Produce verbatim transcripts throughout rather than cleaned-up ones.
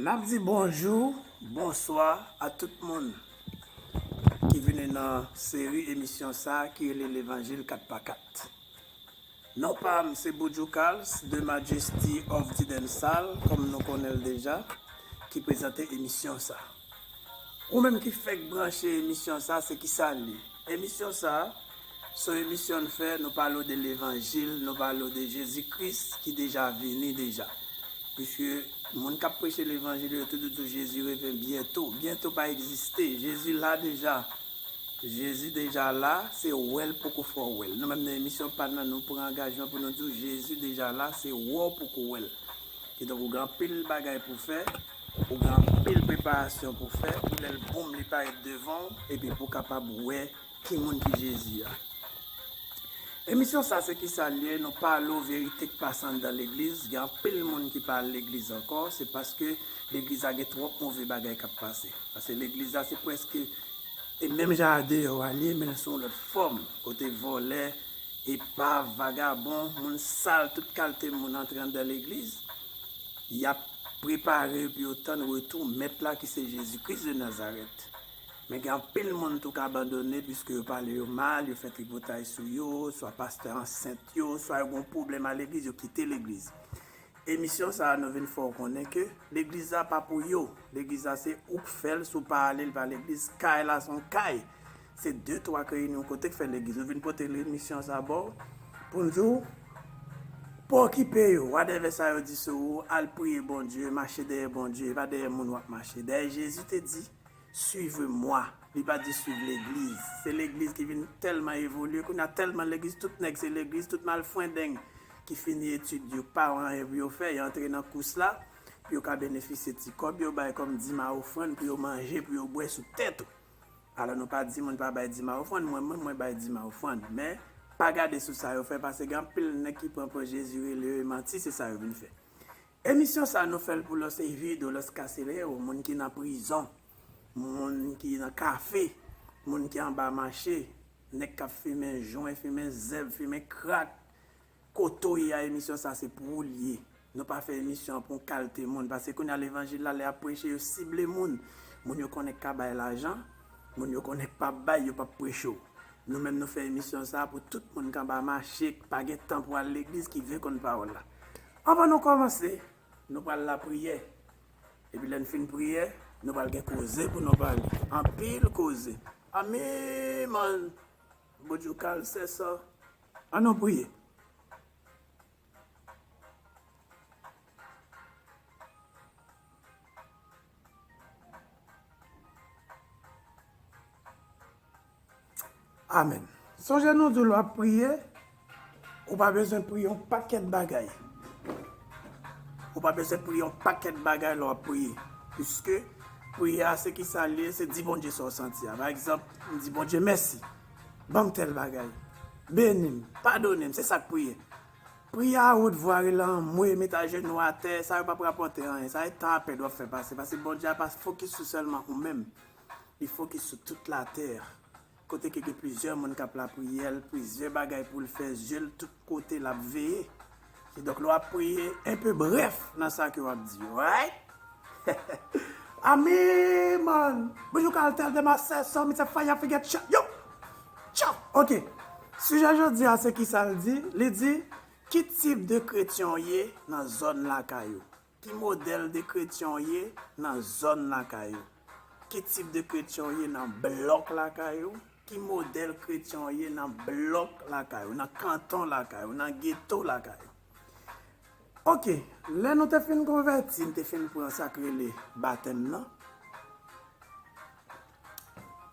N ap di bonjou, bonswa a tout moun ki vini nan seri emisyon sa a ki rele Levanjil kat pa kat. Non pa m se Buju Carls, The Majesty of the Dancehall, kòm nou konnen l deja, ki prezante emisyon sa. Ou menm ki fèk branche emisyon sa, se kisa l ye? Emisyon sa, se yon emisyon n fè, nou pale w de levanjil, nou pale w de Jezi Kris ki deja vini deja. Piske moun k ap preche levanjil yo toujou di w Jezi revyen byento. Byento pa egziste. Jezi la deja. Jezi deja la, se wè l poko fè w wè l. Nou menm nan emisyon pa n nan, nou pran angajman pou nou di w Jezi deja la, se wè w poko wè l. Kidonk, ou gen anpil bagay pou fè, ou gen anpil preparasyon pou fè, pou lè l boum, li parèt devan w, epi pou w kapab wè ki moun ki Jezi a. Emisyon sa se kisa l ye, nou pale w verite k pase anndan legliz. Gen anpil moun ki pa al legliz ankò, se paske legliz la gen twòp move bagay k ap pase. Paske legliz la se prèske e menm jan a deyò a l ye, men l sou yon lòt fòm, kote vòlè, epav, vagabon, moun sal, tout kalte moun antre anndan legliz. Y ap prepare yo pou yo tann retou Mèt la ki se Jezi Kris de Nazarèt. Men gen anpil moun tou k abandone piske yo pale yo mal, yo fè tripotay sou yo, swa pastè ansent yo, swa yo gen yon pwoblèm a legliz, yo kite legliz. Emisyon sa a, nou vin fè w konnen ke legliz la pa pou yo. Legliz la se ou k fè l, si w pa ale, l pa legliz. Kay la se yon kay. Se de, twa k reyini yon kote k fè legliz. Nou vin pote emisyon sa a ba w pou n di w, pa okipe yo. Whatever sa yo di sou ou, al priye Bondye, mache dèyè Bondye, e pa dèyè moun w ap mache. Dèyè Jezi te di, Suivez-moi. Li pa di suiv legliz. Se legliz ki vin tèlman evolye. Kounye a tèlman legliz, tout nèg se legliz, tout malfrendeng ki fini etid yo, pa gen anyen pou yo fè, yo antre nan kous la, pou yo ka benefisye ti kòb yo bay kòm dim a ofrann, pou yo manje, pou yo bwè sou tèt ou. Alò, nou pa di moun pa bay dim a ofrann, mwen menm, mwen bay dim a ofrann. Men, pa gade sou sa yo fè, paske gen anpil nèg ki pran pran Jezi rele yo, e manti, se sa yo vin fè. Emisyon sa nou fè l pou Los Heridos, Los Carceleros, moun ki nan prizon, moun ki nan kafe, moun ki anba mache, nèg k ap fimen jwen, fimen zèb, fimen krak. Kote w ye a, emisyon sa se pou ou l ye. Nou pa fè emisyon an pou yon kalte moun, paske kounye a levanjil la, lè y ap preche, yo sible moun. Moun yo konnen k ka bay lajan, moun yo konnen k p ap bay, yo p ap preche w. Nou menm nou fè emisyon sa pou tout moun k anba mache, k pa gen tan pou al legliz, ki vle konn pawòl la. Anvan nou kòmanse, nou pral lapriyè. Epi lè n fin priyè, nou pral gen koze pou nou pale. Anpil koze. Amèn, man. Bondye kal sè sa. Ann nou priye. Amèn. Sonje nou di w lè w ap priye, ou pa bezwen priye yon pakèt bagay. Ou pa bezwen priye yon pakèt bagay lè w ap priye. Piske priyè a se ki sa l ye, se di Bondye sa w santi a. Pa egzanp, m di Bondye mèsi. Ban m tèl bagay. Beni m. Padone m. Se sa k priyè. Priye a wot vwa, rele anmwe, met ajenou atè, sa yo p ap rapòte anyen. Sa e tan a pèd w ap fè pase. Paske Bondye a pa fokis sou sèlman ou menm. Li fokis sou tout latè. Kote ke gen plizyè moun k ap lapriyè l, plizyè bagay pou l fè, zye l tout kote l ap veye. Kidonk, lè w ap priye, enpe brèf nan sa ke w ap di yo, right? Amèn, man. Bonjou, Cartel de Marseille, so mi se fire forget shot. Yo! Tcha! Ok. Sijè jodi a, se ki sa l di? Li di, ki tip de kretyen w ye nan zòn lakay ou? Ki modèl de kretyen w ye nan zòn lakay ou? Ki tip de kretyen w ye nan blòk lakay ou? Ki modèl kretyen w ye nan blòk lakay ou, nan kanton lakay ou, nan geto lakay ou? Ok, lè nou te fin konvèti, n te fin pran sa k rele batèm nan.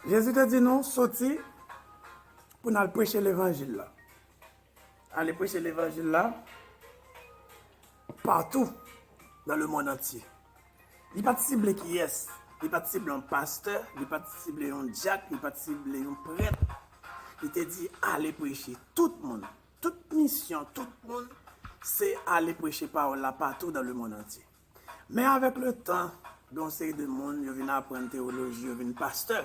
Jezi te di nou soti pou n al preche levanjil la. Ale preche levanjil la partou dans le monde entier. Li pa t sible kiyès. Li pa t sible yon pastè, li pa t sible yon dyak, li pa t sible yon prèt. Li te di ale preche tout moun. Tout misyon tout moun, se ale preche pawòl la partou dans le monde entier. Men avèk le tan, gen yon seri de moun, yo vin aprann teyoloji, yo vin pastè.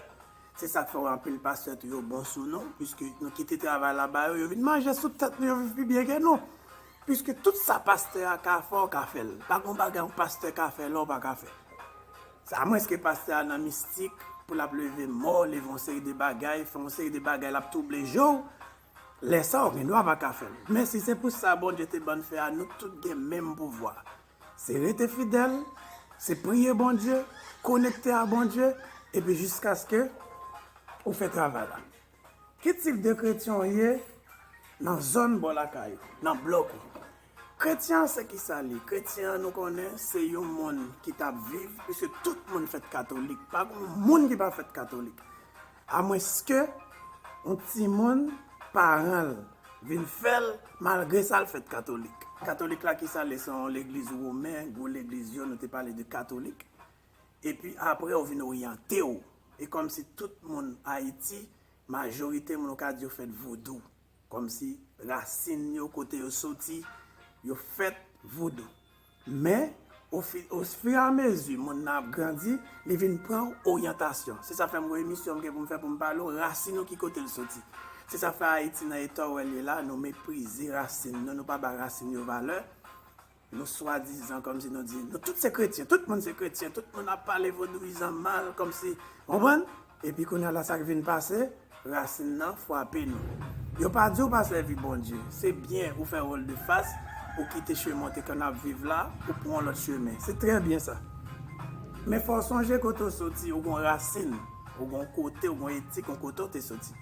Se sa k fè w wè anpil pastè tou yo bon sou nou, piske nou kite travay la ba yo, yo vin manje sou tèt nou, yo viv pi byen ke nou. Piske tout sa pastè a ka fè, w ka fè l. Pa gen yon bagay yon pastè ka fè la, w pa ka fè. Amwenske pastè a nan mistik, pou l ap leve mò, leve yon seri de bagay, fè yon seri de bagay, l ap twouble je w, lè sa w gen dwa pa ka fè l. Men si se pou sa Bondye te ban n fè a, nou tout gen menm pouvwa. Se rete fidèl, se priye Bondye, konekte a Bondye, epi jiskaske ou fè travay la. Ki tip de kretyen w ye nan zòn bò lakay ou, nan blòk ou? Kretyen an se ki sa li? Kretyen an nou konnen se yon moun ki t ap viv, piske tout moun fèt katolik. Pa gen moun ki pa fèt katolik. Amwenske yon timoun, paran l vin fè l, malgre sa l fèt katolik. Katolik la ki sa l ye? Se yon legliz women, gwo legliz yo, nou te pale de katolik. Epi apre ou vin oryante w. E kòmsi tout moun Ayiti, majorite moun ou ka di yo fèt vodou. Kòmsi rasin yo, kote yo soti, yo fèt vodou. Men, ofi- ofiramezi moun nan ap grandi, li vin pran oryantasyon. Se sa fè m gon emisyon m gen pou m fè pou m pale w rasin ou ki kote l soti. Se sa fè Ayiti nan eta w wè l ye la, nou meprize rasin nou, nou pa ba rasin yo valè. Nou swadizan kòmsi nou di, nou tout se kretyen, tout moun se kretyen, tout moun ap pale vodouyizan mal, kòmsi, konprann? Epi kounye a la sa k vin pase, rasin nan frape nou. Yo pa di w pa sèvi Bondye, se byen ou fè wòl de fas, ou kite chemen w te konn ap viv la, ou pran yon lòt chemen. Se trè byen sa. Men fò w sonje kote w soti, ou gon rasin, ou gon kote, ou gon etik, yon kote w te soti.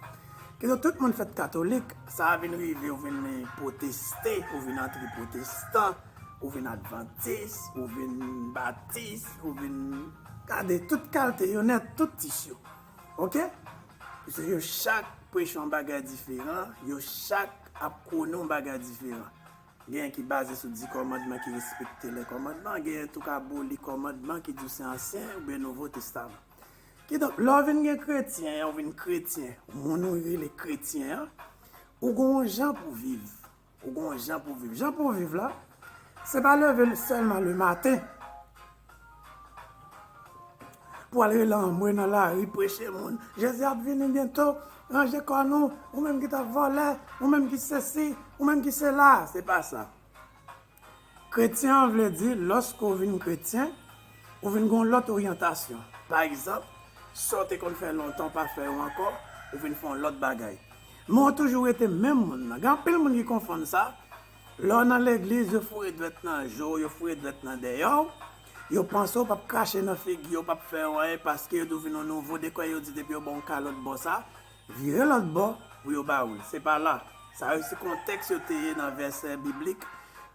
Kidonk tout moun fèt katolik, sa a vin rive, ou vin pwoteste, ou vin antre pwotestan, ou vin advantis, ou vin batis, ou vin gade tout kalte yo nèt, tout tis yo. Oke? Piske yo chak preche yon bagay diferan, yo chak ap pwone yon bagay diferan. Genyen ki baze sou di kòmandman, ki respekte lè kòmandman, genyen tou k aboli kòmandman, ki di w se ansyen oubyen nouvo testaman. Kidonk, lè w vin gen kretyen an, ou vin kretyen, moun ou rele kretyen an, ou gon yon jan pou viv. Ou gon yon jan pou viv. Jan pou viv la, se pa leve sèlman lematen pou al rele anmwe nan lari, preche moun. Jezi ap vini byento, ranje kò nou, ou menm ki t ap vòlè, ou menm ki sesi, ou menm ki sela. Se pa sa. Kretyen an vle di, lòske w vin kretyen, ou vin gon lòt oryantasyon. Pa egzanp, sa w te konn fè lontan w pa fè yo ankò, ou vin fè yon lòt bagay. Men w toujou rete menm moun nan. Gen anpil moun ki konfonn sa. Lè w nan legliz, yo foure dwèt nan je w, yo foure dwèt nan dèyè w. Yo panse w p ap krache nan figi yo, w p ap fè yo anyen paske yo di w vin yon nouvo dekwè, yo di depi yo ba w yon kalòt bò sa, vire lòt bò pou yo ba ou l. Se pa la. Sa yo se kontèks yo te ye nan vèsè biblik,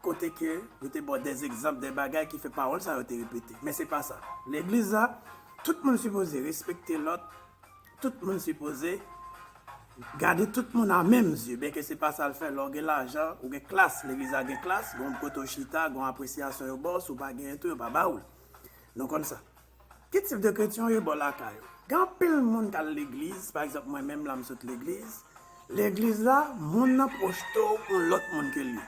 kote ke yo te ba w dèzegzanp de bagay ki fè pawòl sa yo te repete. Men se pa sa. Legliz la, tout moun sipoze respekte lòt, tout moun sipoze gade tout moun a menm zye, byenke se pa sa l fè lè w gen lajan, ou gen klas, legliz la gen klas, gen yon kote w chita, gen yon apresyasyon yo ba w, si w pa genyen tou, yo pa ba ou l. Nou konn sa. Ki tip de kretyen w ye bò lakay ou? Gen anpil moun k al legliz, pa egzanp, mwen menm la, m sot legliz. Legliz la, moun nan pwojte w yon lòt moun ke li.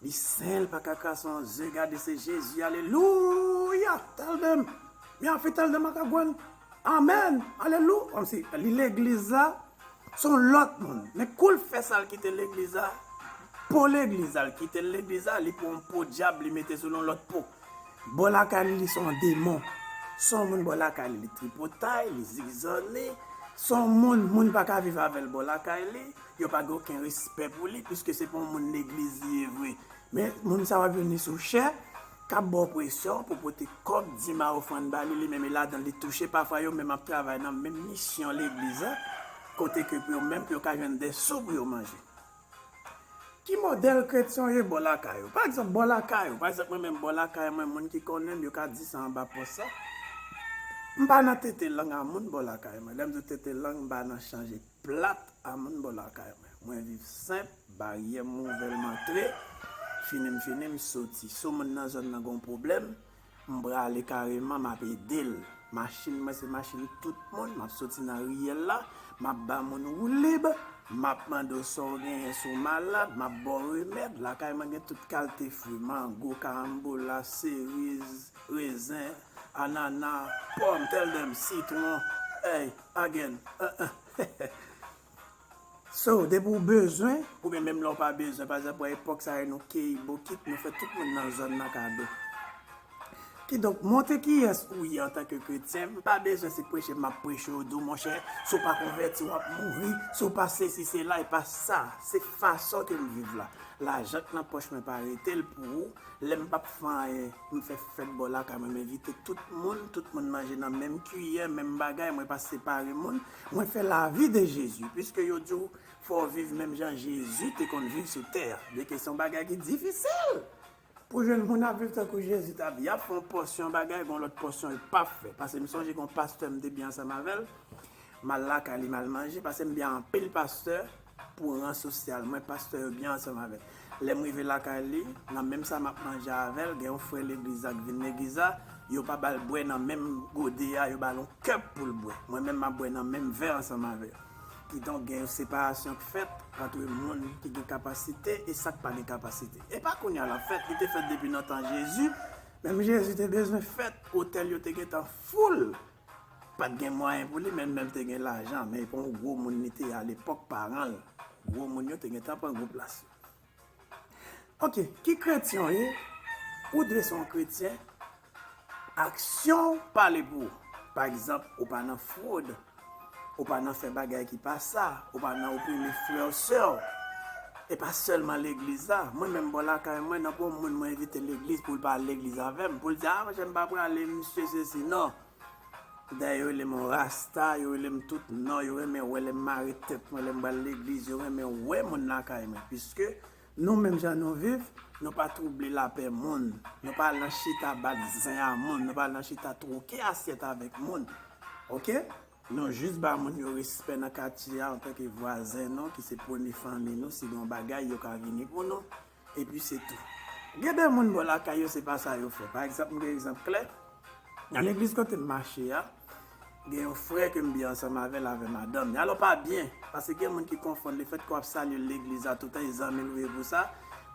Li sen, li pa ka krache yon ze, gade se Jezi, alelouya, tell them, mi afi tell them akagwen, amèn, alelou, kòmsi li legliz la, se yon lòt moun. Men kou l fè sa, l kite legliz la, po legliz la, l kite legliz la, li pran yon po dyab, li mete sou l yon lòt po. Bò lakay li, li se yon demon. Se yon moun bò lakay li, li tripotay, li zigzanni. Se yon moun, moun pa ka viv avè l bò lakay li. Yo pa gen okenn respè pou li, piske se pa yon moun legliz li ye vre. Men moun sa w ap jwenn li sou chè, k ap ba w presyon pou pote kòb, dim a ofrann ba li, li menm e ladan l li touche. Pafwa yo menm ap travay nan menm misyon legliz la, kote ke pou yo menm, pou yo ka jwenn de sou pou yo manje. Ki modèl kretyen w ye bò lakay ou? Pa egzanp, bò lakay ou. Pa egzanp, mwen menm bò lakay mwen, moun ki konnen m, yo ka di sa anba pòs sa. M pa nan tete lang a moun bò lakay mwen. Lè m di w tete lang, m pa nan chanje plat a moun bò lakay mwen. Mwen viv senp, baryè m ouvè, m antre, fini m fini, m soti. Si yon moun nan zòn nan gen yon pwoblèm, m prale kareman, m ap ede l. Machin mwen se machin tout moun, m ap soti nan riyèl la, m ap ba moun woulib, m ap mande w sa w genyen si w malad, m ap ba w remèd. Lakay mwen gen tout kalte fwi, mango, karanbola, seriz, rezen, anana, pòm, tell them, sitwon, èy, again, So, depi w bezwen, oubyen menm lè w pa bezwen, pa egzanp, wè epòk sa yo nou keyi bokit, nou fè tout moun nan zòn nan kado. Kidonk, montre kiyès ou ye antanke kretyen. M pa bezwen se preche m ap preche w, di w, monchè, si w pa konvèti, w ap mouri, si w pa sesi, sela, e pa sa. Se fason ke m viv la. Lajan k nan pòch mwen pa rete l pou ou. Lè m p ap fè anyen, m fè fèt bò lakay mwen, m envite tout moun, tout moun manje nan menm kiyè, menm bagay, mwen pa separe moun. Mwen fè lavi de Jezi, piske yo di w fò w viv menm jan Jezi te konn viv sou tè a. Byenke se yon bagay ki difisil pou jwenn moun ap viv tankou Jezi t ap, y ap fè yon pòsyon bagay, gon lòt pòsyon yo p ap fè. Paske m sonje gon pastè m te byen ansanm avè l, m al lakay li, m al manje, paske m byen anpil pastè pou ran sosyal. Mwen, pastè yo byen ansanm avè l. Lè m rive lakay li, nan menm sa m ap manje avè l, gen yon frè legliz la k vin legliz la, yo pa ba l bwè nan menm gode a, yo ba l yon kèp pou l bwè. Mwen menm, m ap bwè nan menm vè ansanm avè l. Kidonk, gen yon separasyon k fèt ant moun ki gen kapasite e sa k pa gen kapasite. E pa kounye a l ap fèt, li te fèt depi nan tan Jezi. Menm Jezi te bezwen fèt, otèl yo te gentan foul. Pa t gen mwayen pou li, men menm te gen lajan, men e pa yon gwo moun li te ye alepòk, paran l. Gwo moun yo te gentan pran gwo plas yo. Ok, ki kretyen w ye? Ou dwe se yon kretyen. Aksyon w pale pou ou. Pa egzanp, ou pa nan fwod, ou pa nan fè bagay ki pa sa, ou pa nan oprime frè w, sè w. E pa sèlman legliz la. Mwen menm bò lakay mwen, nan pa yon moun mwen envite legliz pou l pa al legliz avè m, pou l di, a, monchè, m pa prale, misye sesi. Non. Dayè, yo rele m yon rasta, yo rele m tout non, yo renmen wè lè m mare tèt mwen, lè m pral legliz, yo renmen wè moun lakay mwen. Piske nou menm jan nou viv, nou pa twouble lapè moun, nou pa al nan chita bat zen a moun, nou pa al nan chita twoke asyèt avèk moun. Ok? Nou jis ba moun yo respè nan katye a antanke vwazen nou, ki se premye fanmi nou, si gen yon bagay, yo ka vini pou nou. Epi se tou. Gen de moun bò lakay yo, se pa sa yo fè. Pa egzanp, m gen egzanp klè. Nan legliz kote m mache a, gen yon frè ke m byen ansanm avè l, avè madanm li. Alò, pa byen, paske gen moun ki konfonn lefètke w ap salye l legliz la toutan, e zanmi l ou ye pou sa,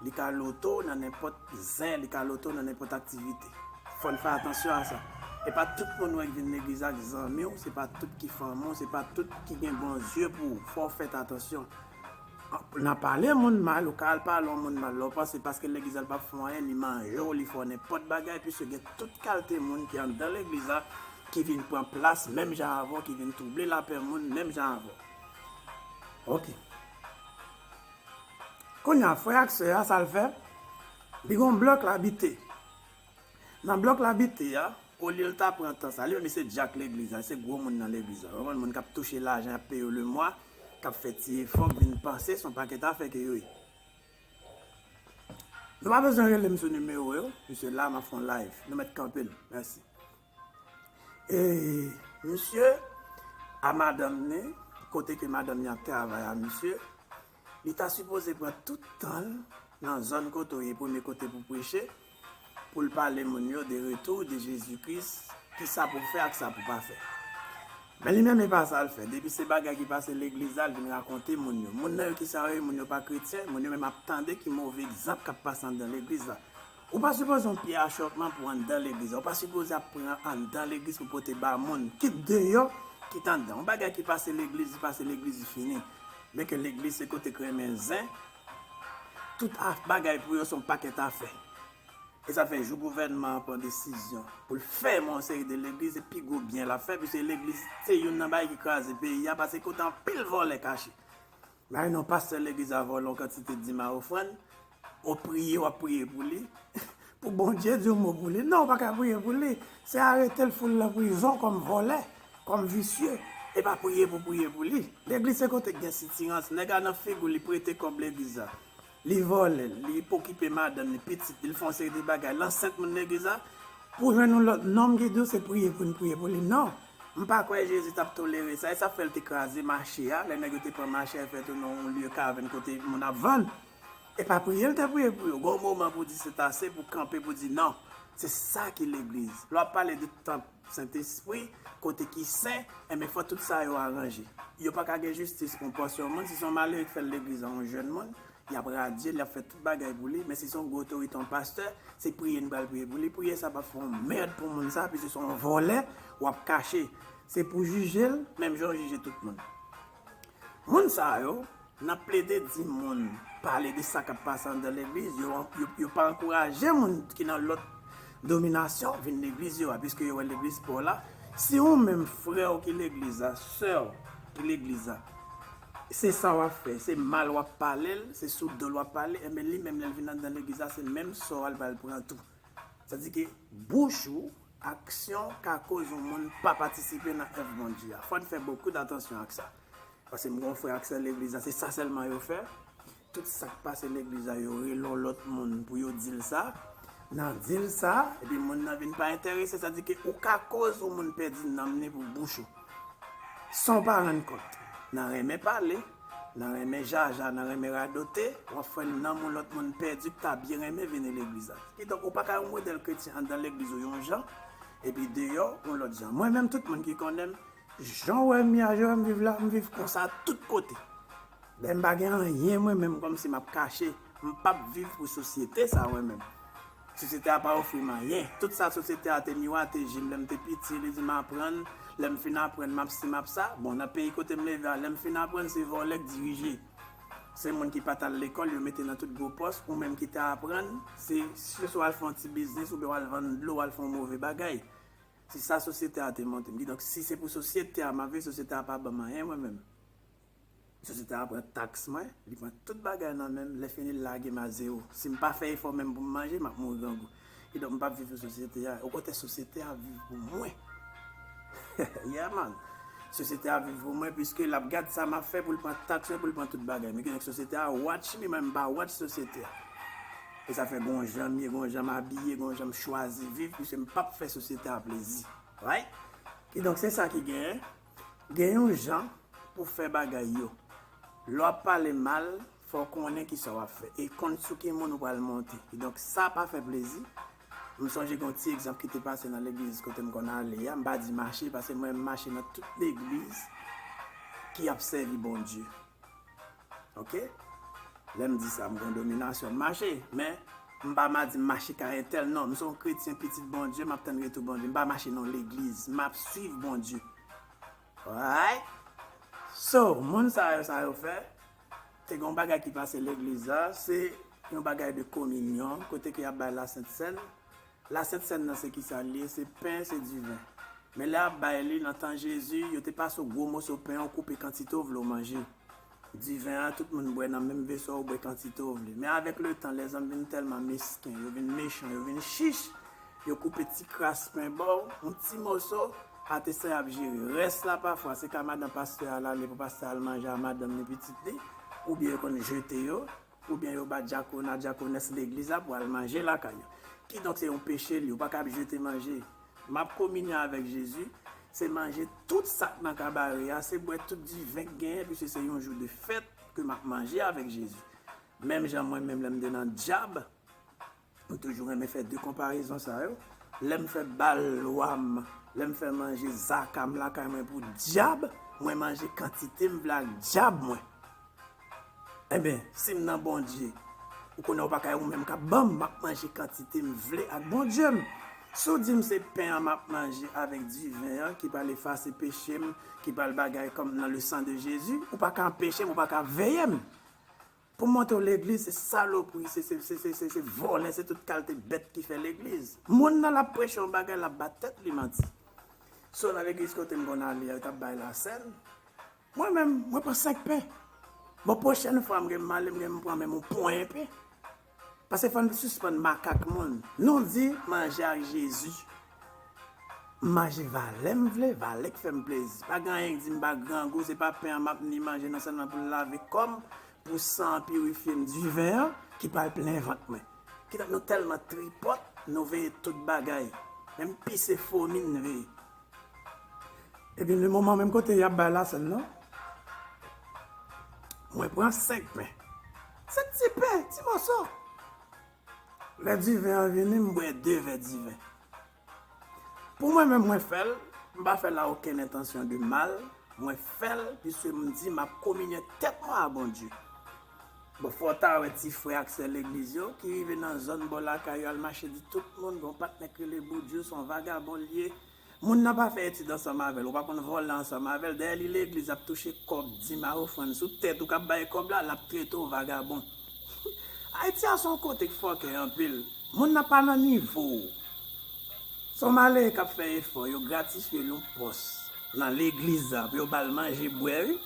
li ka loto w nan nenpòt zen, li ka loto w nan nenpòt aktivite. Fò n fè atansyon a sa. E pa tout moun wè k vin legliz la k zanmi w, se pa tout ki fanmi w, se pa tout ki gen bon zye pou ou. Fò w fèt atansyon. Nan pale moun mal, ou ka al pale yon moun mal, lè w panse paske legliz la l p ap fè w anyen, li manje w, li fè w nenpòt bagay, piske gen tout kalte moun ki anndan legliz la, ki vin pran plas menm jan avè w, ki vin twouble lapè moun menm jan avè w. Ok. Kounye a, frè ak sè a, sa l fè? Li gon blòk l abite. Nan blòk l abite a, olye l ta pran tan sa, li menm li se dyak legliz la, li se gwo moun nan legliz la. Ou konprann, moun k ap touche lajan, y ap peye yo lemwa, k ap fè ti efò, k vin panse se yon pakèt afè ke yo ye. Nou pa bezwen rele m sou nimewo yo, misye la, m ap fè yon live. Nou mèt kanpe l. Mèsi. E misye, a madanm ni, kote ke madanm ni ap travay a misye, li ta sipoze pran tout tan l nan zòn kote w ye, premye kote pou preche, pou l pale moun yo de retou de Jezi Kris, ki sa pou fè ak sa pou pa fè. Men li menm, e pa sa l fè. Depi se bagay ki pase legliz la, l vin rakonte moun yo. Moun nan yo, ki sa yo ye? Moun yo pa kretyen, moun yo menm ap tande ki move egzanp k ap pase anndan legliz la. Ou pa sipoze yon pye achòtman pou anndan legliz la. Ou pa sipoze ap pran anndan legliz pou pote ba moun, kit deyò, kit anndan. Yon bagay ki pase legliz, li pase legliz, li fini. Men ke legliz se kote k renmen zen, tout a-, bagay pou yo se yon pakèt afè. E sa fè jou gouvènman an pran desizyon pou l fèmen yon seri de legliz, se pi gwo byen l ap fè, piske legliz se youn nan bagay ki kraze peyi a, paske kote anpil vòlè kache. Bay non pastè legliz a vòlè yon kantite dim a ofrann, ou priye, w ap priye pou li. Pou Bondye di yon mo pou li. Non, ou pa ka priye pou li. Se arete l, fout l nan prizon kòm vòlè, kòm visye. E pa priye pou priye pou li. Legliz se kote k gen sitirans. Nèg la nan figi w, li prete kòb legliz la. Li vòlè, li pa okipe madanm li, pitit li, li fè yon seri de bagay. L ansent moun legliz la. Pou jwenn yon lòt nonm ki di w se priye pou n priye pou li. Non. M pa kwè Jezi t ap tolere sa. E sa fè l te kraze mache a. Lè nèg yo te pran mache a, fè tounen yon lye kavèn kote moun ap vann. E pa priye l te priye pou yo. Gon moman pou di se ase, pou kanpe, pou di non. Se sa ki legliz. Lè w ap pale de tanp Sentespri, kote ki sen, enben fò tout sa yo aranje. Yo pa ka gen jistis pou yon pòsyon moun. Si se yon malere k fè l legliz a yon jèn moun, y ap radye l, y ap fè tout bagay pou li. Men si se yon gwo otorite, yon pastè, se priye n pral priye pou li. Priyè sa p ap fè yon mèd pou moun sa, piske se yon vòlè w ap kache. Se pou jije l, menm jan w jije tout moun. Moun sa yo, n ap plede di moun pale de sa k ap pase anndan legliz, yo, yo, yo pa ankouraje moun ki nan lòt, dominasyon vin legliz yo a, piske yo wè legliz pa w la. Si ou menm frè w ki legliz la, sè w ki legliz la, se sa w ap fè, se mal w ap pale l, se sou do l w ap pale, enben li menm lè l vin anndan legliz la, se menm sò a l pral pran tou. Sa di ke bouch ou, aksyon ka koz yon moun pa patisipe nan èv Bondye a. Fò n fè bokou datansyon ak sa. Paske m gon frè ak sè legliz la, se sa sèlman yo fè. Tout sa k pase legliz la, yo rele yon lòt moun pou yo di l sa. Nan di l sa, epi moun nan vin pa enterese, sa di ke ou ka koz yon moun pèdi nanm ni pou bouch ou. San w pa rann kont. Nan renmen pale, nan renmen jaja, nan renmen radote, w ap fè nanm yon lòt moun pèdi k ta byen renmen vini legliz la. Kidonk, ou pa ka yon modèl kretyen anndan legliz ou yon jan, epi deyò, yon lòt jan. Mwen menm, tout moun ki konnen m, jan w wè m ye a, jan w wè m viv la, m viv konsa tout kote. Lè m pa gen anyen mwen menm, kòmsi m ap kache, m p ap viv pou sosyete sa mwen menm. Sosyete a pa ofri m anyen. Tout sa sosyete a te miwate je m lè m te piti, li di m aprann, lè m fin aprann, m ap si, m ap sa. Bon, nan peyi kote m leve a, lè m fin aprann, se vòlè k dirije. Se moun ki pa t al lekòl, yo mete nan tout gwo pòs, ou menm ki te aprann, se, se swa w al fè yon ti biznis, oubyen w al vann dlo, w al fè yon move bagay. Se sa sosyete a te montre m. Kidonk, si se pou sosyete a m ap viv, sosyete a pa ban m anyen mwen menm. Sosyete a pran taks mwen, li pran tout bagay nan men m, lè fini l lage m a zewo. Si m pa fè efò menm pou m manje, m ap mouri grangou. Kidonk, m p ap viv pou sosyete a. Okontrè, sosyete a viv pou mwen. Yeah, man. Sosyete a viv pou mwen, piske l ap gad sa m ap fè pou l pran taks mwen, pou l pran tout bagay. Men kidonk, sosyete a watch me, mwen m pa watch sosyete a. E sa fè gon jan m ye, gon jan m abiye, gon jan m chwazi viv, piske m p ap fè sosyete a plezi. Right? Kidonk, se sa ki genyen. Gen yon jan pou fè bagay yo. Lè w ap pale mal, fò w konnen kisa w ap fè e konn sou ki moun ou pral monte. Kidonk, sa pa fè plezi. M sonje gen yon ti egzanp ki te pase nan legliz kote m konn ale a. M pa di mache, paske mwen, m mache nan tout legliz ki ap sèvi Bondye. Oke? Lè m di sa, m gen dominasyon. M mache, men m pa ma di m mache kay entèl, non. M se yon kretyen, pitit Bondye, m ap tann retou Bondye. M pa mache nan legliz, m ap swiv Bondye. Alright? So, moun sa yo, sa yo fè, te gen yon bagay ki pase legliz la, se yon bagay de kominyon, kote ke y ap bay lasent sèn. Lasent sèn nan se kisa l ye? Se pen, se diven. Men lè y ap bay li, nan tan Jezi, yo te pase w gwo moso pen an, w koupe kantite w vle w manje. Diven an, tout moun bwè nan menm veso a, w bwè kantite w vle. Men avèk letan, lèzòm vin tèlman mesken, yo vin mechan, yo vin chich, yo koupe ti kras pen ba w, yon ti moso, atestan y ap jere. Rès la, pafwa, se ka madan pastè a l ale pou pastè a al manje a madanm li, pitit li, oubyen yo konn jete yo. Oubyen yo ba dyakon ak dyakonès legliz la pou al manje lakay yo. Kidonk, se yon peche li, ou pa ka ap jete manje. M ap kominye avèk Jezi, se manje tout sa k nan kabare a, se bwè tout diven k genyen, piske se yon jou de fèt ke m ap manje avèk Jezi. Menm jan mwen menm, lè m te nan dyab, m toujou renmen fè de konparezon sa yo. Lè m fè bal lwa m, lè m fè manje zaka m lakay mwen pou dyab, mwen manje kantite m vle ak dyab mwen. Enben, si m nan Bondye, ou konnen ou pa ka, ou menm k ap ban m, m ap manje kantite m vle ak Bondye m. Si w di m se pen an m ap manje avèk diven an ki pral efase peche m, ki pral bagay kòm nan le sang de Jésus, ou pa ka anpeche m, ou pa ka veye m. Pou m montre w legliz, se salopri, se, se, se vòlè, se tout kalte bèt ki fè legliz. Moun nan l ap preche yon bagay, l ap ba tèt li manti. So, nan legliz kote m konn ale a, yo t ap bay lasèn. Mwen menm, mwen pran senk pen. Bon, pwochèn fwa m gen m ale, m gen m pran menm yon ponyen pen. Paske fò n sispann makak moun. Nou di manje ak Jezi. M manje valè m vle, valè k fè m plezi. Pa gen anyen k di m pa grangou, se pa pen an m ap ni manje non sèlman pou l lave kò m, pou san an pirifye m, diven an ki pral plen vant mwen. Kidonk nou tèlman tripòt, nou veye tout bagay. Menm pise fomi n veye. Epi le moman menm kote y ap bay lasèn nan, mwen pran senk pen. Senk ti pen, ti moso. Lè diven an vini, m bwè de vè diven. Pou mwen menm, mwen fè l, m pa fè l a okenn entansyon de mal, mwen fè l piske m di m ap kominye tèt mwen a Bondye. Bon, fò w ta wè ti frè ak sè legliz yo ki rive nan zòn bò lakay yo al mache di tout moun, gen yon patnè k rele Boudjou, se yon vagabon l ye. Moun nan pa fè etid ansanm avè l, ou pa konn vòlè ansanm avè l, dèyè li legliz ap touche kòb, dim a ofrann sou tèt ou k ap bay kòb la, l ap trete w vagabon. Ayiti a se yon kote k fòkè anpil. Moun nan pa nan nivo w. Se yon malere k ap fè efò, yo gratifye l yon pòs nan legliz la pou yo ba l manje bwè, wi.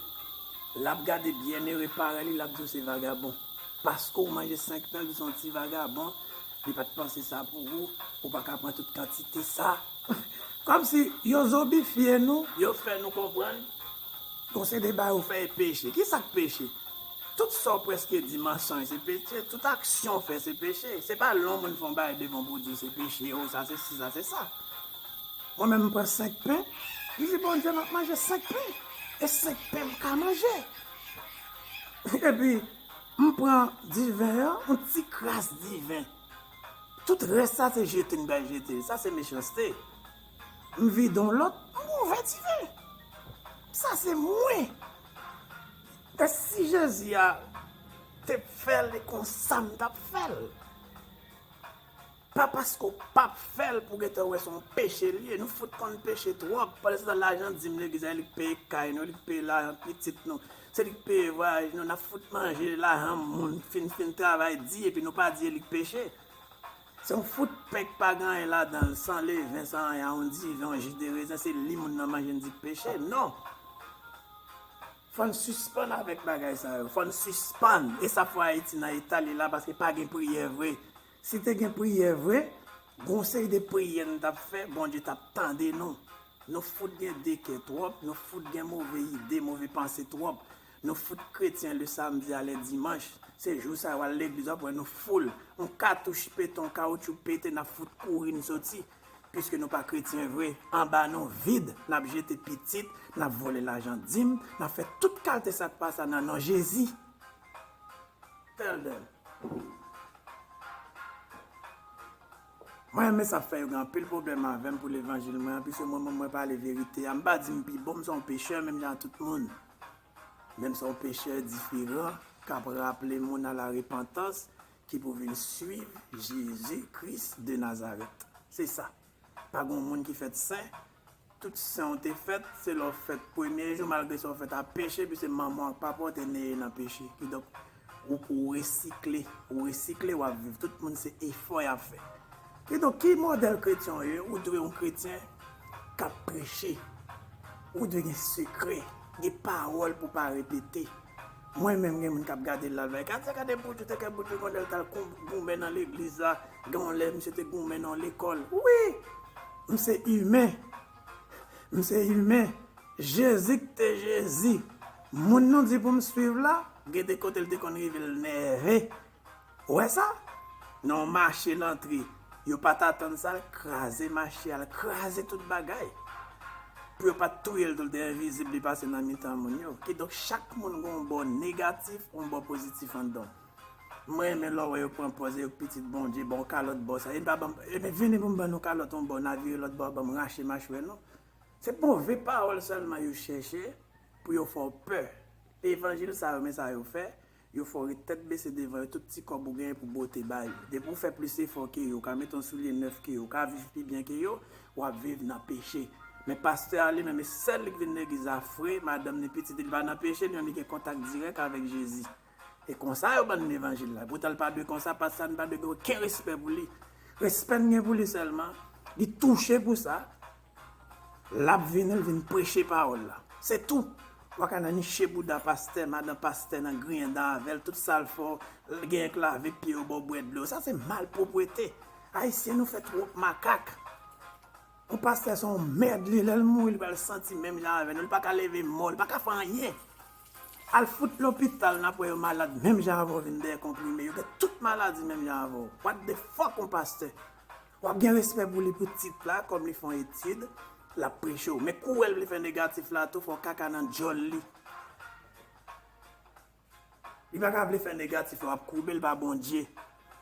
L ap gade byennere parèy li, l ap di w se vagabon. Paske w manje senk pen, l di w se yon ti vagabon, li pa t panse sa pou ou, ou pa ka pran tout kantite sa. Kòmsi yo zonbifye nou, yo fè nou konprann gon seri de bagay ou fè e peche. Ki sa k peche? Tout sa w prèske di mansonj se peche, tout aksyon w fè se peche. Se pa lè yon moun fè yon bagay devan w pou w di l se peche, o sa se si, sa se sa. Mwen menm m pran senk pen, m di Bondye m ap manje senk pen. E senk pen m ka manje. Epi m pran diven an, yon ti kras diven. Tout rès sa se jete m bay jete. Sa se mechanste. M vide yon lòt, m ouvè diven. Sa se mwen. E si Jezi a te fè l, e konsa m t ap fè l. Pa paske w p ap fè l pou gentan wè se yon peche l ye. Nou fout konn peche twòp. Pandan se tan lajan dim legliz la, e li k peye kay nou, li k peye lajan pitit nou. Se li k peye vwayaj nou, n ap fout manje lajan moun, fin, fin travay di, epi nou pa di e li k peche. Se yon fout pen k pa gen anyen ladan l, san leven, san anyen, yon diven, yon ji de rezen, se li moun nan manje n di k peche. Non! Fò n sispann avèk bagay sa yo. Fò n sispann. E sa fè Ayiti nan eta li la, paske pa gen priyè vre. Si te gen priyè vre, gon seri de priyè n t ap fè, Bondye t ap tande nou. Nou fout gen de kè twòp, nou fout gen move ide, move panse twòp. Nou fout kretyen le samdi a lè dimanch. Se jou sa yo al legliz, w ap wè nou foul. Yon katouch pete, yon kawoutchou pete, n ap fout kouri n soti. Piske nou pa kretyen vre, anba nou vid, n ap jete pitit, n ap vòlè lajan dim, n ap fè tout kalte sa k pa sa nan non Jezi. Tell them. Mwen renmen sa fè yo gen anpil pwoblèm avè m pou levanjil mwen an, piske mwen, mwen, mwen pale verite a. M pa di m pi bon, m se yon pechè, menm jan ak tout moun. Men m se yon pechè diferan, k ap raple moun a la repantans, ki pou vin swiv Jezi Kris de Nazarèt. Se sa. Pa gen moun ki fèt sen. Tout sen w te fèt, se lè w fèt premye jou, malgre sa w fèt a peche, piske manman w ak papa w te neye nan peche. Kidonk, ou, ou resikle, ou resikle, w ap viv. Tout moun se efò y ap fè. Kidonk, ki modèl kretyen w ye? Ou dwe yon kretyen k ap preche. Ou dwe gen sekrè, gen pawòl pou pa repete. Mwen menm, gen moun k ap gade l la, l va di, "Gade, gade Boudjou, te kè Boudjou, gen yon lè l t al kou-, goumen nan legliz la, gen yon lè misye te goumen nan lekòl." Wi! M se imen. M se imen. Jezi k te Jezi. Moun nou di pou m swiv la, gen de kote l te konn rive l nève. Ou wè sa? Nan yon mache l antre. Yo pa t atann sa, l kraze mache a, l kraze tout bagay. Pou yo pa t touye l tou, l te envizib, li pase nan mitan moun yo. Kidonk, chak moun gen yon bò negatif, yon bò pozitif anndan w. Mwen renmen lè w wè yo pran pòz yo pitit Bondye, ba w kalòt bò sa. E pa ban m, e men vini pou m ban nou kalòt yon bò, n a vire lòt bò, ban m rache machwè nou. Se move pawòl sèlman yo chèche pou yo fè w pè. Evanjil sa yo, men sa yo fè, yo fè w ret tèt bese devan yo, tout ti kòb ou genyen pou bote ba yo. Depi w fè plis efò ke yo, w ka mete yon soulye nèf ke yo, w ka viv pi byen ke yo, w ap viv nan peche. Men pastè a li menm, e sèl li k vin legliz la fre, madanm ni pitit li pa nan peche, li menm li gen kontak dirèk avèk Jezi. E konsa yo ban n levanjil la. Poutan l pa dwe konsa, pastè a n pa dwe gen okenn respè pou li. Respè n gen pou li sèlman, li touche pou sa. L ap vini, l vin preche pawòl la. Se tou. W a ka nan niche bouda pastè, madanm pastè nan griyen dan avè l, tout sa l fè w, l genyen k lave pye yo ba w bwè dlo. Sa se malpwopwete. Ayisyen nou fè twòp makak. Yon pastè se yon mèd li, lè l mouri, li pral santi menm jan avè nou. Li pa ka leve mò, li pa ka fè anyen. Al fout lopital, n ap wè yo malad menm jan avè w vin dèyè konprime. Yo gen tout maladi menm jan avè w. What the fuck, yon pastè? W ap gen respè pou li pou tit la, kòm li fè yon etid, l ap preche w. Men kou w wè l vle fè negatif la tou, fè w kaka nan djòl li. Li pa ka vle fè negatif la, w ap koube l pa Bondye.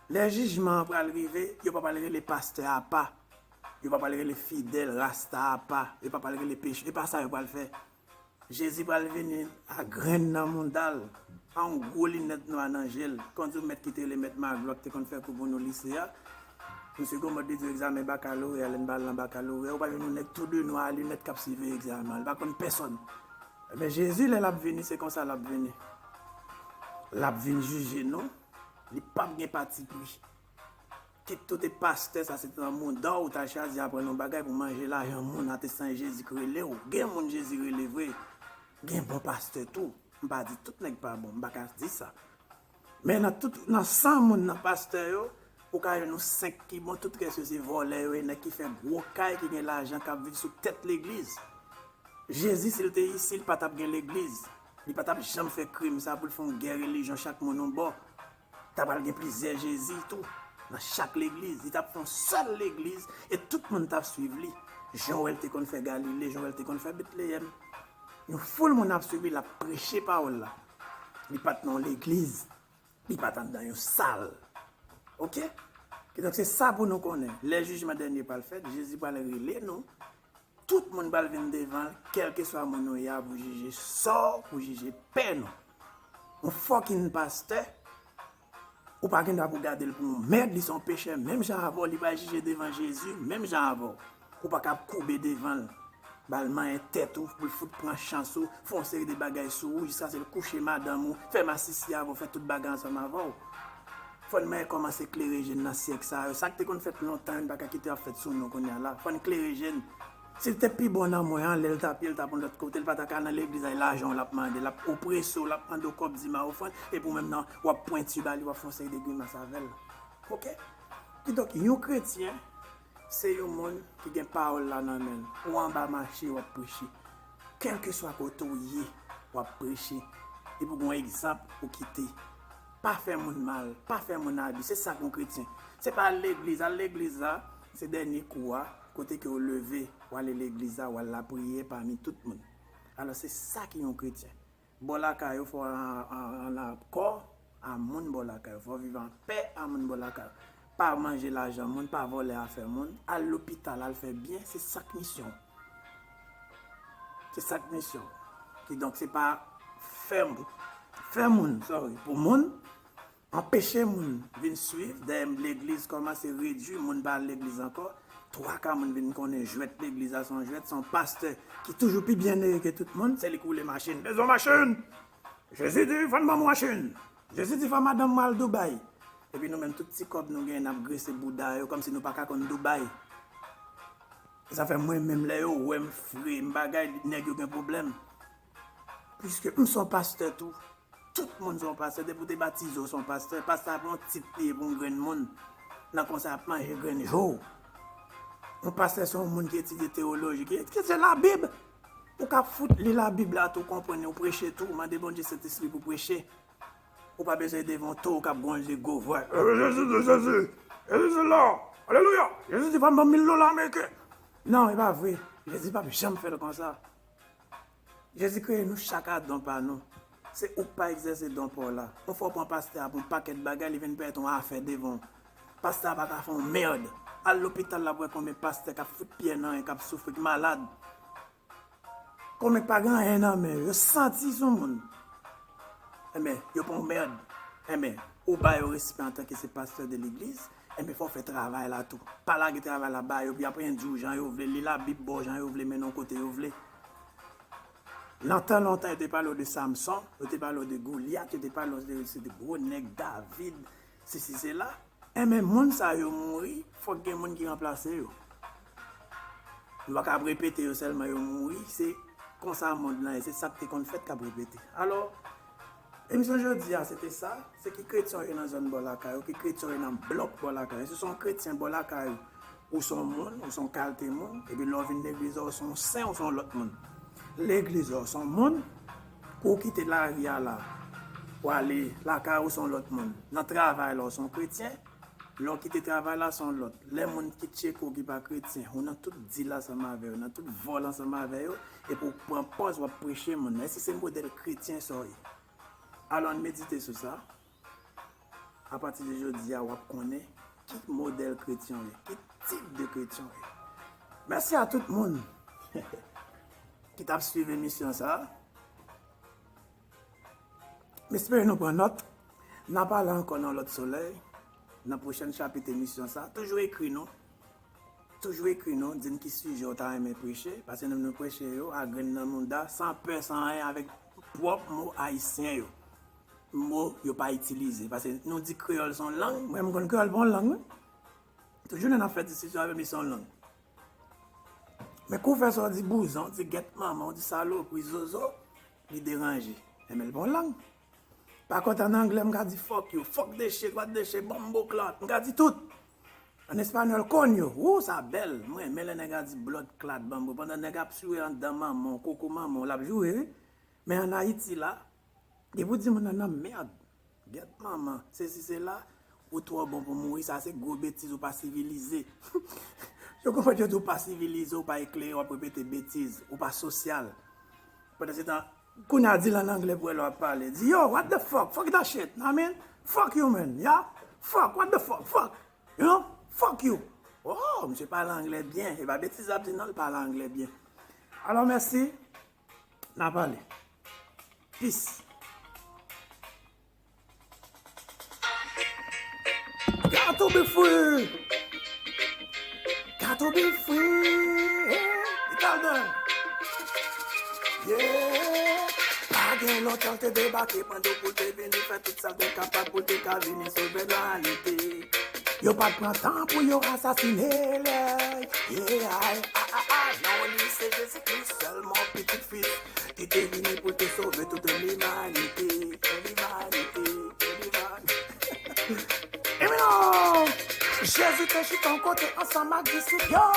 Lè jijman an pral rive, yo pa pral rele pastè apa. Yo pa pral rele fidèl, rasta apa. Yo pa pral rele peche. E pa sa yo pral fè. Jezi pral vini a grenn nan mouda l, a yon gwo linèt nwa nan je l, kòmsi yon mèt ki te rele mèt Magloire ki te konn fè kou pou nou lise a. Misye gon mòd li di w egzamen bakaloreya, lè n pral nan bakaloreya, ou pral jwenn yon nèg tou de nwa a linèt k ap siveye egzamen an, li pa konn pèsòn. Ebyen, Jezi, lè l ap vini, se konsa l ap vini. L ap vin jije nou, li p ap gen patipri. Kit ou te pastè, sa se te nan mouda w, ou ta chwazi aprann yon bagay pou manje lajan moun, atestan Jezi k rele w. Gen moun Jezi rele vre, gen bon pastè tou. M pa di tout nèg pa bon, m pa ka di sa. Men nan tout, nan san moun nan pastè yo, ou ka jwenn yon senk ki bon, tout rès yo se vòlè yo ye, nèg ki fè gwo kay, ki gen lajan, k ap viv sou tèt legliz. Jezi, si l te isi, li pa t ap gen legliz. Li pa t ap janm fè krim sa pou l fè yon gè relijyon chak moun yon bò. Ta pral gen plizyè Jezi tou nan chak legliz. Li t ap fè yon sèl legliz e tout moun t ap swiv li. Jan w wè l te konn fè Galile, jan w wè l te konn fè Betleyèm. Yon foul moun ap swiv li, l ap preche pawòl la. Li pa t nan yon legliz. Li pa t anndan yon sal. Oke? Kidonk, se sa pou nou konnen. Lè jijman dènye pral fèt, Jezi pral rele nou. Tout moun pral vin devan l, kèlkeswa moun nou ye a, pou jije sò, pou jije pè nou. Yon fucking pastè, ou pa gen dwa pou gade l pou yon mèd, li se yon pechè, menm jan avè w, li pral jije devan Jezi, menm jan avè w. Ou pa ka ap koube devan l, ba l manyen tèt ou, pou l fout pran chans ou, fè yon seri de bagay sou ou, jiskaske l kouche madanm ou, fè masisi avè w, fè tout bagay ansanm avè w. Fò n manyen kòmanse klere je n nan syèk sa yo. Sa k te konn fèt lontan, yo n pa ka kite ap fèt sou nou kounye a la. Fò n klere je n. Si l te pi bon nan mwen an, lè l t ap ye, l t ap yon lòt kote, l pa ta ka nan legliz la, e lajan w l ap mande, l ap oprese w, l ap mande w kòb dim a ofrann, epi w menm nan, w ap pwenti ba li, w ap fè yon seri de grimas avè l. Oke? Kidonk, yon kretyen, se yon moun ki gen pawòl la nan men l. Ou anba mache, w ap preche. Kèlkeswa kote w ye, w ap preche. Epi w gen yon egzanp ou kite. Pa fè moun mal, pa fè moun abi. Se sa k yon kretyen. Se pa al legliz. Al legliz la, se dènye kou a, kote ke w leve, w ale legliz la, w al lapriyè pami tout moun. Alò, se sa ki yon kretyen. Bò lakay ou, fò w an, an, an akò a moun bò lakay ou. Fò w viv an pè a moun bò lakay ou. Pa manje lajan moun, pa vòlè afè moun. Al lopital, al fè byen, se sa k misyon w. Se sa k misyon w. Kidonk, se pa fè moun, fè moun, sorry, pou moun, anpeche moun vin swiv, dèyè legliz kòmanse redui, moun pa al legliz ankò. Twa ka moun vin konnen jwèt legliz la se yon jwèt, se yon pastè ki toujou pi byenneye ke tout moun, se li k woule machin. Bezwen machin! Jezi di, "Fò n ban m yon machin." Jezi di, "Fò madanm mwen al Dubai." Epi nou menm, tout ti kòb nou genyen, n ap grese bouda yo, kòmsi nou pa ka konn Dubai. Sa fè mwen menm, lè yo wè m fre, m bagay, nèg yo gen pwoblèm. Piske m se yon pastè tou. Tout moun se yon pastè. Depi w te batize, w se yon pastè. Pastè a pa yon tit li ye pou yon grenn moun. Nan konsa, ap manje grenn jo w. Yon pastè se yon moun ki etidye teyoloji, ki etidye Labib. Ou ka fout li Labib la tou, konprann li, ou preche tou, mande Bondye Sentespri pou preche. Ou pa bezwen devan yon towo k ap gronje gwo vwa. "Eh, Jezi, Jezi, Jezi se la. Alelouya. Jezi di, 'Fò m ban mil dola ameriken.'" Non, e pa vre. Jezi p ap janm fè l konsa. Jezi kreye nou chak a don pa nou. Se ou k pa egzèse don pa w la. Yon fwa w pran pastè a pou yon pakèt bagay, li vin parèt yon afè devan w. Pastè a pa ka fè yon mèd. Al lopital la pou wè konbyen pastè k ap fout pyè nan ren, k ap soufri, k malad. Konbyen k pa gen anyen nan men yo, yo santi sou moun. Enben, yo pran yon mèd. Enben, ou ba yo respè antanke se pastè de legliz, enben, fò w fè travay la tou. Pa lage travay la ba yo, pou y ap endye w jan yo vle, li Labib ba w jan yo vle, mennen w kote yo vle. Nan tan lontan, yo te pale w de Samson, yo te pale w de Golyat, yo te pale w de, se de gwo nèg, David, sesi sela. Enben, moun sa yo mouri, fòk gen moun ki ranplase yo. Nou pa ka ap repete yo sèlman, yo mouri, se konsa mond lan ye, se sa k te konn fèt k ap repete. Alò, emisyon jodi a, se te sa, se ki kretyen w ye nan zòn bò lakay ou, ki kretyen w ye nan blòk bò lakay ou. Si w se yon kretyen bò lakay ou, ou se yon moun, ou se yon kalte moun, epi lè w vin legliz la, ou se yon sen, ou se yon lòt moun. Legliz la, ou se yon moun, pou w kite lari a la, w ale lakay ou, se yon lòt moun. Nan travay la, ou se yon kretyen, lè w kite travay la, se yon lòt. Lè moun ki tcheke w ki pa kretyen, ou nan tout dil ansanm avè yo, nan tout vòl ansanm avè yo, epi w pran pòz w ap preche moun nan. Èske se modèl kretyen sa w ye? Alò, ann medite sou sa. Apati de jodi a, w ap konnen ki modèl kretyen w ye, ki tip de kretyen w ye. Mèsi a tout moun ki t ap swiv emisyon sa a. M espere nou pran nòt. N a pale ankò nan lòt solèy, nan pwochèn chapit emisyon sa a. Toujou ekri nou. Toujou ekri nou, di n ki sijè w ta renmen preche, paske nou, nou preche yo a grenn nan mouda, san pè, san anyen, avèk pwòp mo ayisyen yo. Mo yo pa itilize. Paske nou di kreyòl se yon lang, mwen, m konn kreyòl pa yon lang, wi. Tout jounen n ap fè diskisyon avè m, li se yon lang. Men kou w fè sa, w di bouzon, w di gèt manman, w di salopri, zozo, li deranje. Enben, l pa yon lang. Pa kont, ann anglè, m ka di fuck you, fuck this shit, what this shit, bumboclaat, m ka di tout. Ann espanyòl, coño, wou, sa bèl. M renmen lè nèg la di bloodclaat, bambo, pandan nèg ap swiwe anndan manman w, koko manman w, l ap joure, wi. Men ann Ayiti la, depi w di moun nan nan mèd, gèt manman, sesi sela, ou twò bon pou mouri, sa se gwo betiz, ou pa sivilize. Yo konprann yo di w pa sivilize, ou pa eklere, w ap repete betiz, ou pa sosyal. Pandan se tan, kounye a di l ann anglè pou wè lè w ap pale. Di, yo, what the fuck? Fuck that shit. Know what I mean? Fuck you, man. Yeah? Fuck, what the fuck? Fuck. You know? Fuck you. Oh, misye pale anglè byen. E pa betiz l ap di non, l pale anglè byen. Alò, mèsi. N a pale. Peace. Got to be free. Got to be free. Italyan. Yeah. Pa gen lontan l te debake, pran do pou l te vini, fè tout sa l te kapab pou l te ka vini sove limanite. Yo pa t pran tan pou yo asasine l. Yeah, ay, a, a, a, non li se Jezi Kris sèlman, pitit Fis, ki te vini pou l te sove tout limanite, limanite, limanite. Epi non, Jezi te chita yon kote ansanm ak disip yo.